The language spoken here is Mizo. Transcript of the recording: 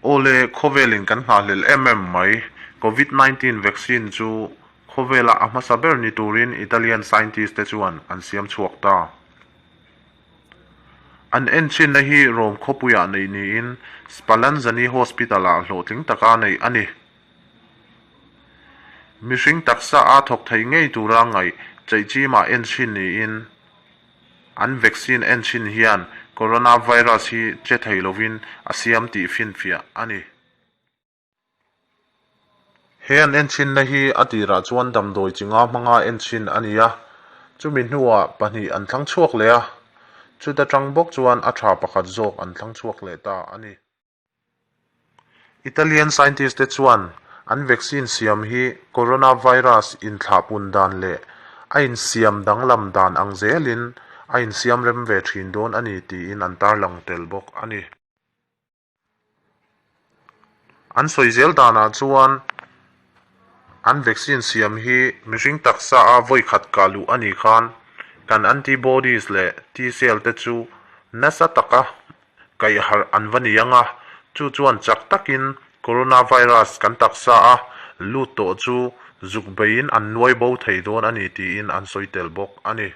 Awle, khawvelin kan nghahhlelh em em mai. Covid 19 vaccine chu khawvela a hmasa ber ni turin Italian scientist te chuan an siam chhuak ta. An enchhinna hi Rome khawpuiah neih niin Spallanzani Hospital-ah hlawhtling taka neih a ni. Mihring taksa a thawk thei ngei tura ngaih chaihchimah enchhin niin an vaccine enchhin hian coronavirus hi che thei lovin a siam tih finfiah a ni. He an enchhinna hi a tirah chuan damdawi chi nga hmanga enchhin a ni a, chumi hnuah pahnih an thlang chhuak leh a, chuta tang bawk chuan a tha pakhat zawk an thlang chhuak leh ta a ni. Italian scientist te chuan an vaccine siam hi coronavirus inthlahpun dan leh a insiam danglam dan ang zelin a insiam rem ve thin dawn a ni tiin an tarlang tel bawk a ni. An sawi zel danah chuan an vaccine siam hi mihring taksa a vawi khat kah luh a nih khan kan antibodies leh T-cell te chu nasa taka kaihharh an va ni ang a, chu chuan chak takin coronavirus kan taksa a lut tawh chu zuk beiin an nuai bo thei dawn a ni tiin an sawi tel bawk a ni.